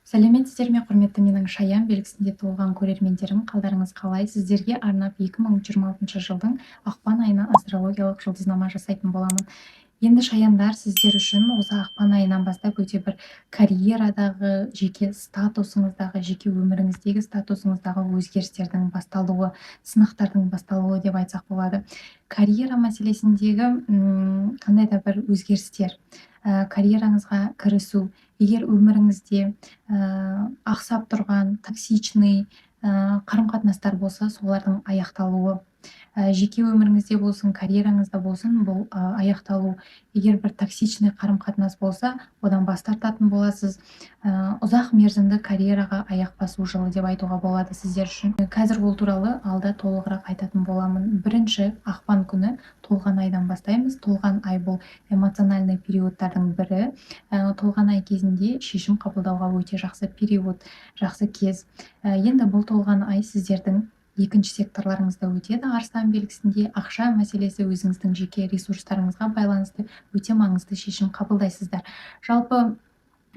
Сәлеметсіздер ме, құрметті менің Шаян белгісінде туылған көрермендерім, қалдарыңыз қалай? Сіздерге арнап 2026 жылдың ақпан айына астрологиялық жұлдызнама жасайтын боламын. Енді, шаяндар, сіздер үшін осы ақпан айынан бастап өте бір карьерадағы, жеке статусыңыздағы, жеке өміріңіздегі статусыңыздағы өзгерістердің басталуы, сынақтардың басталуы деп айтсақ болады. Карьера мәселесіндегі қандай да бір өзгерістер, карьераңызға кірісу, егер өміріңізде ақсап тұрған токсичный қарым-қатынастар болса, солардың аяқталуы. Жеке өміріңізде болсын, карьераңызда болсын, бұл аяқталу. Егер бір токсичный қарым-қатынас болса, одан бас тартатын боласыз. Ұзақ мерзімді карьераға аяқ басу жылы деп айтуға болады сіздер үшін. Қазір ол туралы алда толығырақ айтатын боламын. Бірінші ақпан күні толған айдан бастаймыз. Толған ай — бұл эмоциональный периодтардың бірі. Толған ай кезінде шешім қабылдауға өте жақсы период, жақсы кез. Енді бұл толған ай сіздердің екінші секторларыңызда өтеді, Арыстан белгісінде. Ақша мәселесі, өзіңіздің жеке ресурстарыңызға байланысты өте маңызды шешім қабылдайсыздар. Жалпы,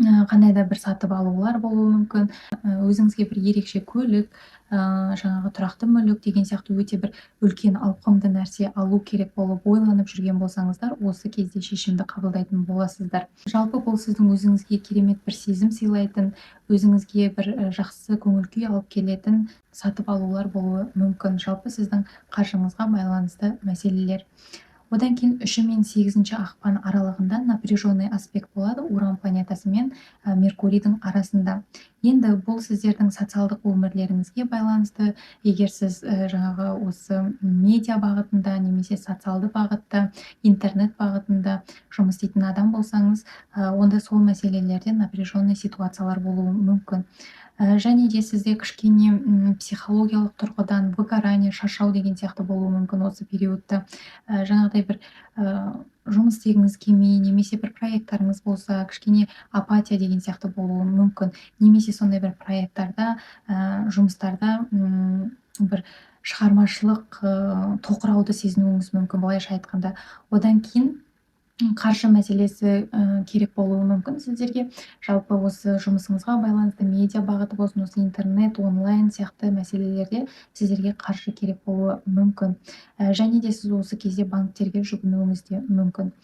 қандай да бір сатып алулар болуы мүмкін, өзіңізге бір ерекше көлік, жаңағы тұрақты мүлік деген сияқты өте бір үлкен, ауқымды нәрсе алу керек болып ойланып жүрген болсаңыздар, осы кезде шешімді қабылдайтын боласыздар. Жалпы, бұл сіздің өзіңізге керемет бір сезім сыйлайтын, өзіңізге бір жақсы көңіл күй алып келетін сатып алулар болуы мүмкін. Жалпы, сіздің қаржыңызға байланысты мәселелер. Одан кейін 3 мен 8 ақпан аралығында напряженный аспект болады Уран планетасы мен Меркурийдің арасында. Енді бұл сіздердің социалдық өмірлеріңізге байланысты. Егер сіз жаңағы осы медиа бағытында немесе социалды бағытта, интернет бағытында жұмыс істейтін адам болсаңыз, онда сол мәселелерде напряженный ситуациялар болуы мүмкін. Және де сізде кішкене психологиялық тұрғыдан выгорание, шаршау деген сияқты болуы мүмкін осы периодта. Жаңағыдай бір жұмыс істегіңіз келмей немесе бір проекттарыңыз болса, кішкене апатия деген сияқты болуы мүмкін немесе сондай бір проекттарда, жұмыстарда бір шығармашылық тоқырауды сезінуіңіз мүмкін, былайша айтқанда. Одан кейін қаржы мәселесі керек болуы мүмкін сіздерге. Жалпы, осы жұмысыңызға байланысты, медиа бағыты болсын, осы интернет, онлайн сияқты мәселелерде сіздерге қаржы керек болуы мүмкін. Және де сіз осы кезде банктерге жүгінуіңіз де мүмкін.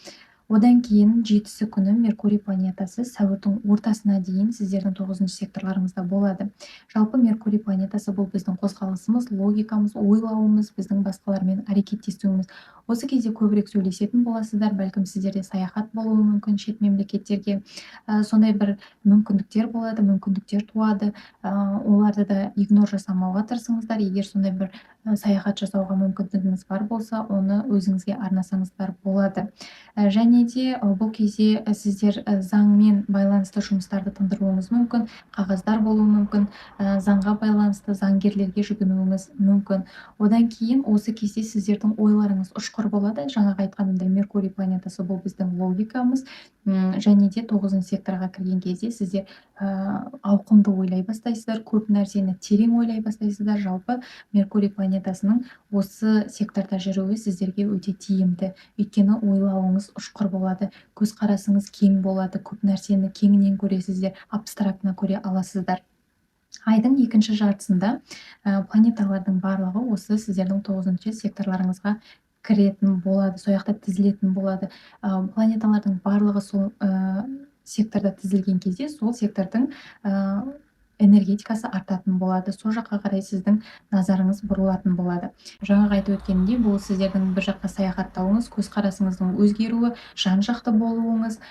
Одан кейін 7-сі күні Меркурий планетасы сәуірдің ортасына дейін сіздердің тоғызыншы секторларыңызда болады. Жалпы, Меркурий планетасы — бұл біздің қозғалысымыз, логикамыз, ойлауымыз, біздің басқалармен әрекеттесуіміз. Осы кезде көбірек сөйлесетін боласыздар. Бәлкім, сіздерде саяхат болуы мүмкін шет мемлекеттерге. Сондай бір мүмкіндіктер болады, мүмкіндіктер туады. Оларды да игнор жасамауға тырысыңыздар. Егер сондай бір саяхат жасауға мүмкіндігіңіз бар болса, оны өзіңізге арнасаңыздар болады. Және де бұл кезде сіздер заңмен байланысты жұмыстарды тындыруыңыз мүмкін, қағаздар болуы мүмкін, заңға байланысты заңгерлерге жүгінуіңіз мүмкін. Одан кейін осы кезде сіздердің ойларыңыз ұшқыр болады. Жаңағы айтқанымдай, Меркурий планетасы — бұл біздің логикамыз. Және де тоғызыншы секторға кірген кезде сіздер ауқымды ойлай бастайсыздар, көп нәрсені терең ойлай бастайсыздар. Жалпы, Меркурий планетасының осы секторда жүруі сіздерге өте тиімді, өйткені ойлауыңыз ұшқыр болады, көзқарасыңыз кең болады, көп нәрсені кеңінен көресіздер, абстрактно көре аласыздар. Айдың екінші жартысында планеталардың барлығы осы сіздердің тоғызыншы секторларыңызға кіретін болады, сол жақта тізілетін болады. Планеталардың барлығы сол секторда тізілген кезде сол сектордың энергетикасы артатын болады, сол жаққа қарай сіздің назарыңыз бұрылатын болады. Жаңағы айтып өткенімдей, бұл сіздердің бір жаққа саяхаттауыңыз, көзқарасыңыздың өзгеруі, жан жақты болуыңыз.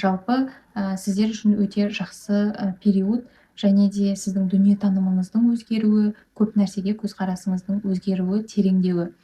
Жалпы, сіздер үшін өте жақсы период және де сіздің дүниетанымыңыздың өзгеруі, көп нәрсеге көзқарасыңыздың өзгеруі, тереңдеуі.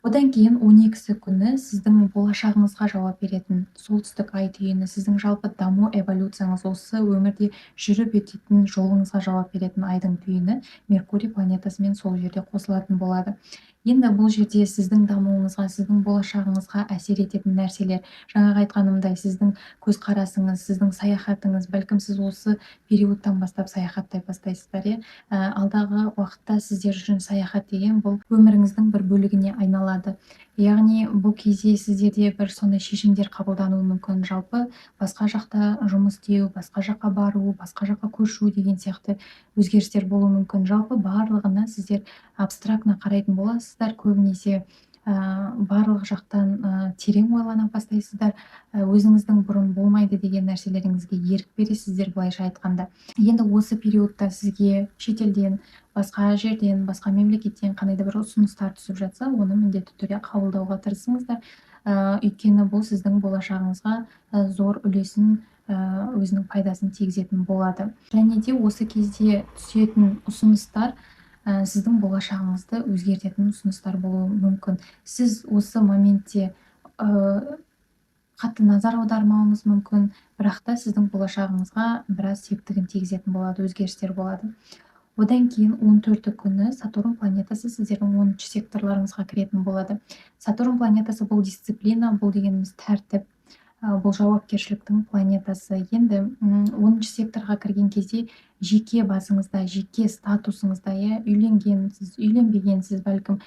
Одан кейін 12-сі күні сіздің болашағыңызға жауап беретін солтүстік ай түйіні, сіздің жалпы даму эволюцияңыз, осы өмірде жүріп өтетін жолыңызға жауап беретін айдың түйіні Меркурий планетасымен сол жерде қосылатын болады. Енді бұл жерде сіздің дамуыңызға, сіздің болашағыңызға әсер ететін нәрселер, жаңағы айтқанымдай, сіздің көзқарасыңыз, сіздің саяхатыңыз. Бәлкім, сіз осы периодтан бастап саяхаттай бастайсыздар, иә. Алдағы уақытта сіздер үшін саяхат деген бұл өміріңіздің бір бөлігіне айналады. Яғни бұл кезде сіздерде бір сондай шешімдер қабылдануы мүмкін. Жалпы басқа жақта жұмыс істеу, басқа жаққа бару, басқа жаққа көшу деген сияқты өзгерістер болуы мүмкін. Жалпы барлығына сіздер абстрактно қарайтын боласыздар. Көбінесе барлық жақтан терең ойлана бастайсыздар. Өзіңіздің бұрын болмайды деген нәрселеріңізге ерік бересіздер, былайша айтқанда. Енді осы периодта сізге шетелден, басқа жерден, басқа мемлекеттен қандай да бір ұсыныстар түсіп жатса, оны міндетті түрде қабылдауға тырысыңыздар. Өйткені бұл сіздің болашағыңызға зор үлесін, өзінің пайдасын тигізетін болады. Және де осы кезде түсетін ұсыныстар сіздің болашағыңызды өзгертетін ұсыныстар болуы мүмкін. Сіз осы моментте қатты назар аудармауыңыз мүмкін, бірақ та сіздің болашағыңызға біраз септігін тигізетін болады, өзгерістер болады. Одан кейін 14 күні Сатурн планетасы сіздердің 10 секторларыңызға кіретін болады. Сатурн планетасы бұл дисциплина, бұл дегеніміз тәртіп, бұл жауапкершіліктің планетасы. Енді 10 секторға кірген кезде жеке басыңызда, жеке статусыңызда, иә, үйленгенсіз, үйленбегенсіз, бәлкім,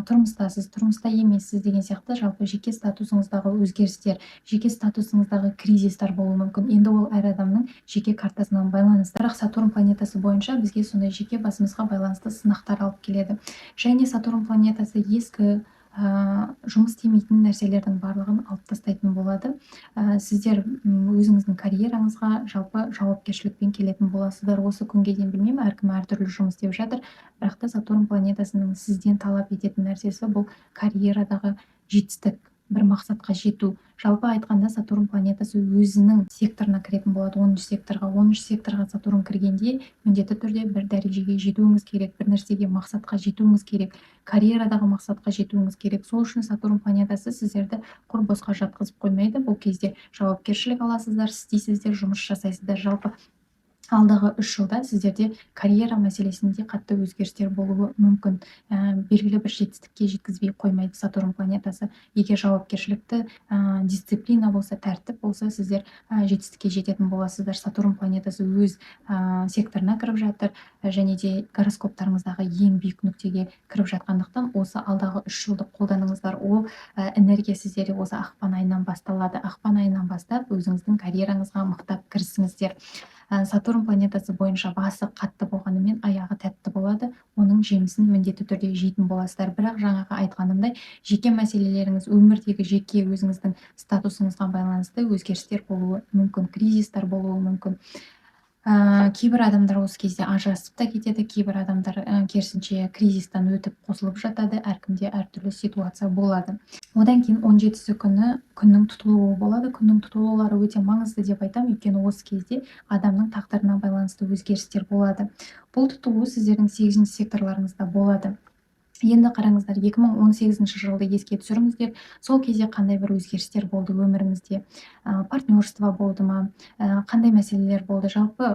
тұрмыстасыз, тұрмыста емессіз деген сияқты жалпы жеке статусыңыздағы өзгерістер, жеке статусыңыздағы кризистер болуы мүмкін. Енді ол әр адамның жеке картасынан байланысты. Бірақ Сатурн планетасы бойынша бізге сондай жеке басымызға байланысты сынақтар алып келеді. Және Сатурн планетасы ескі, жұмыс істемейтін нәрселердің барлығын алып тастайтын болады. Сіздер өзіңіздің карьераңызға жалпы жауапкершілікпен келетін боласыздар. Осы күнге дейін білмеймін, әркім әртүрлі жұмыс істеп жатыр, бірақ та Сатурн планетасының сізден талап ететін нәрсесі бұл карьерадағы жетістік, бір мақсатқа жету. Жалпы айтқанда, Сатурн планетасы өзінің секторына кіретін болады, 10 секторға. 10 секторға Сатурн кіргенде міндетті түрде бір дәрежеге жетуіңіз керек, бір нәрсеге, мақсатқа жетуіңіз керек, карьерадағы мақсатқа жетуіңіз керек. Сол үшін Сатурн планетасы сіздерді құр босқа жатқызып қоймайды. Бұл кезде жауапкершілік аласыздар, істейсіздер, жұмыс жасайсыздар. Жалпы алдағы 3 жылда сіздерде карьера мәселесінде қатты өзгерістер болуы мүмкін. Белгілі бір жетістікке жеткізбей қоймайды Сатурн планетасы. Егер жауапкершілікті, дисциплина болса, тәртіп болса, сіздер жетістікке жететін боласыздар. Сатурн планетасы өз секторына кіріп жатыр және де гороскоптарыңыздағы ең биік нүктеге кіріп жатқандықтан, осы алдағы 3 жылды қолданыңыздар. Ол энергия сіздерде осы ақпан айынан басталады. Ақпан айынан бастап өзіңіздің карьераңызға мықтап кірісіңіздер. Сатурн планетасы бойынша басы қатты болғанымен, аяғы тәтті болады. Оның жемісін міндетті түрде жейтін боласыздар. Бірақ жаңағы айтқанымдай, жеке мәселелеріңіз, өмірдегі жеке өзіңіздің статусыңызға байланысты өзгерістер болуы мүмкін, кризистер болуы мүмкін. Кейбір адамдар осы кезде ажырасып та кетеді, кейбір адамдар керісінше кризистан өтіп қосылып жатады. Әркімде әртүрлі ситуация болады. Одан кейін 17 күні күннің тұтылуы болады. Күннің тұтылулары өте маңызды деп айтамын, өйткені осы кезде адамның тағдырына байланысты өзгерістер болады. Бұл тұтылу сіздердің 8 секторларыңызда болады. Енді қараңыздар, 2018 жылды еске түсіріңіздер. Сол кезде қандай бір өзгерістер болды өміріңізде? Партнерство болды ма? Қандай мәселелер болды? Жалпы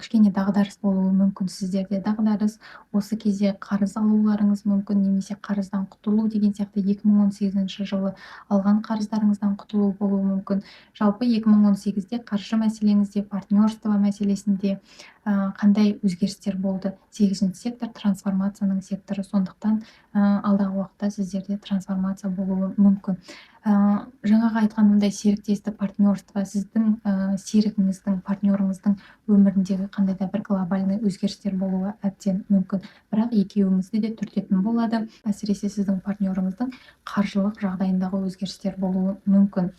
кішкене дағдарыс болуы мүмкін сіздерде. Дағдарыс, осы кезде қарыз алуларыңыз мүмкін немесе қарыздан құтылу деген сияқты, 2018 жылы алған қарыздарыңыздан құтылу болуы мүмкін. Жалпы 2018-де қаржы мәселеңізде, партнерство мәселесінде қандай өзгерістер болды? 8 сектор трансформацияның секторы, сондықтан алдағы уақытта сіздерде трансформация болуы мүмкін. Жаңағы айтқанымдай, серіктестік, партнерство, сіздің серігіңіздің, партнеріңіздің өміріндегі қандай да бір глобальный өзгерістер болуы әбден мүмкін. Бірақ екеуіңізді де түртетін болады. Әсіресе сіздің партнеріңіздің қаржылық жағдайындағы өзгерістер болуы мүмкін.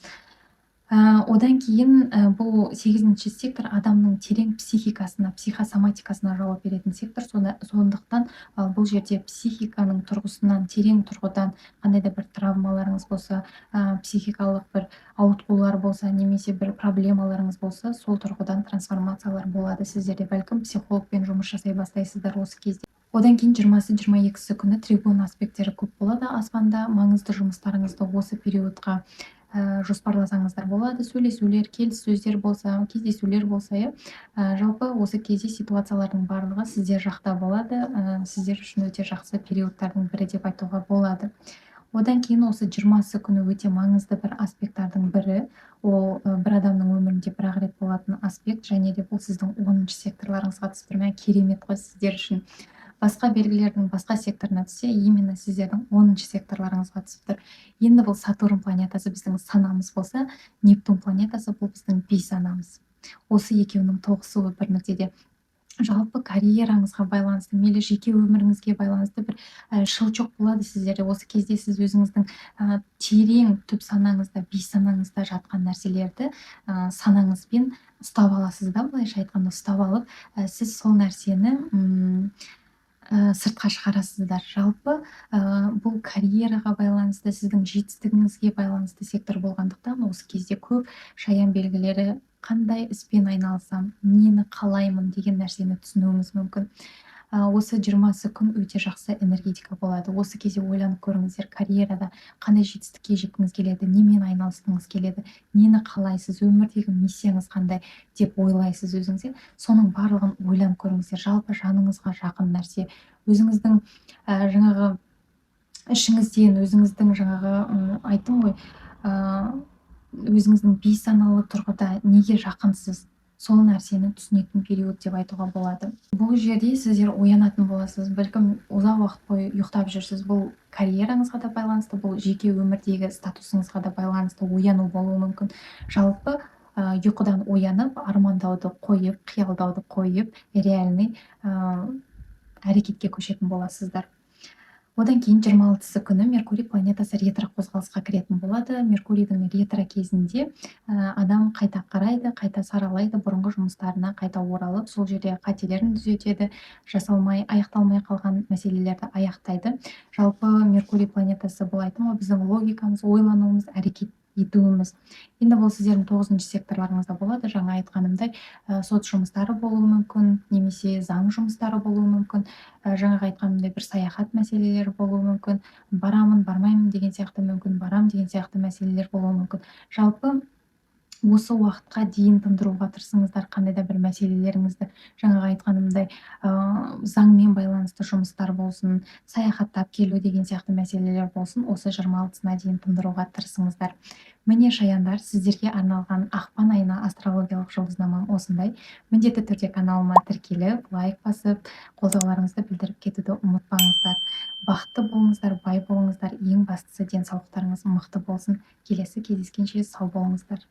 Одан кейін бұл 8 сектор адамның терең психикасына, психосоматикасына жауап беретін сектор. Сондықтан бұл жерде психиканың тұрғысынан, терең тұрғыдан қандай да бір травмаларыңыз болса, психикалық бір ауытқулар болса, немесе бір проблемаларыңыз болса, сол тұрғыдан трансформациялар болады сіздерде. Бәлкім, психологпен жұмыс жасай бастайсыздар осы кезде. Одан кейін 20-22 күні тригон аспекттері көп болады аспанда. Маңызды жұмыстарыңызды осы периодқа жоспарласаңыздар болады. Сөйлесулер, келіссөздер болса, кездесулер болса, иә. Жалпы осы кезде ситуациялардың барлығы сіздер жақта болады. Сіздер үшін өте жақсы периодтардың бірі деп айтуға болады. Одан кейін осы 20 күні өте маңызды бір аспекттардың бірі. Ол бір адамның өмірінде бір-ақ рет болатын аспект, және де бұл сіздің 10 секторларыңызға түсіп тұр. Мә, керемет қой сіздер үшін. Басқа белгілердің басқа секторына түссе, именно сіздердің 10 секторларыңызға түсіп тұр. Енді бұл Сатурн планетасы біздің санамыз болса, Нептун планетасы бұл біздің бейсанамыз. Осы екеуінің тоғысуы бір нүктеде. Жалпы карьераңызға байланысты, мейлі жеке өміріңізге байланысты бір щелчок болады сіздерде. Осы кезде сіз өзіңіздің терең түп санаңызда, бейсанаңызда жатқан нәрселерді санаңызбен ұстап аласыз да, былайша айтқанда, ұстап алып, сіз сол нәрсені сыртқа шығарасыздар. Жалпы бұл карьераға байланысты, сіздің жетістігіңізге байланысты сектор болғандықтан, осы кезде көп шаян белгілері қандай іспен айналысам, нені қалаймын деген нәрсені түсінуіңіз мүмкін. Осы 20 күн өте жақсы энергетика болады. Осы кезде ойланып көріңіздер: карьерада қандай жетістікке жеткіңіз келеді, немен айналысқыңыз келеді, нені қалайсыз, өмірдегі миссияңыз қандай деп ойлайсыз өзіңізге. Соның барлығын ойланып көріңіздер. Жалпы жаныңызға жақын нәрсе, өзіңіздің жаңағы ішіңізден, өзіңіздің жаңағы айттым ғой, өзіңіздің бейсаналы тұрғыда неге жақынсыз, сол нәрсені түсінетін период деп айтуға болады. Бұл жерде сіздер оянатын боласыз. Бәлкім, ұзақ уақыт бойы ұйықтап жүрсіз. Бұл карьераңызға да байланысты, бұл жеке өмірдегі статусыңызға да байланысты ояну болуы мүмкін. Жалпы ұйқыдан оянып, армандауды қойып, қиялдауды қойып, реальный әрекетке көшетін боласыздар. Одан кейін 26 күні Меркурий планетасы ретро қозғалысқа кіретін болады. Меркурийдің ретро кезінде адам қайта қарайды, қайта саралайды, бұрынғы жұмыстарына қайта оралып, сол жерде қателерін түзетеді, жасалмай, аяқталмай қалған мәселелерді аяқтайды. Жалпы Меркурий планетасы бұл, айттым ғой, біздің логикамыз, ойлануымыз, әрекет етуіміз. Енді бұл сіздердің тоғызыншы секторларыңызда болады. Жаңа айтқанымдай, сот жұмыстары болуы мүмкін немесе заң жұмыстары болуы мүмкін. Жаңағы айтқанымдай, бір саяхат мәселелері болуы мүмкін, барамын, бармаймын деген сияқты, мүмкін барам деген сияқты мәселелер болуы мүмкін. Жалпы осы уақытқа дейін тындыруға тырысыңыздар қандай да бір мәселелеріңізді. Жаңағы айтқанымдай, заңмен байланысты жұмыстар болсын, саяхаттап келу деген сияқты мәселелер болсын, осы 26-сына дейін тындыруға тырысыңыздар. Міне, шаяндар, сіздерге арналған ақпан айына астрологиялық жұлдызнамам осындай. Міндетті түрде каналыма тіркеліп, лайк басып, қолдауларыңызды білдіріп кетуді ұмытпаңыздар. Бақытты болыңыздар, бай болыңыздар, ең бастысы, денсаулықтарыңыз мықты болсын. Келесі кездескенше сау болыңыздар.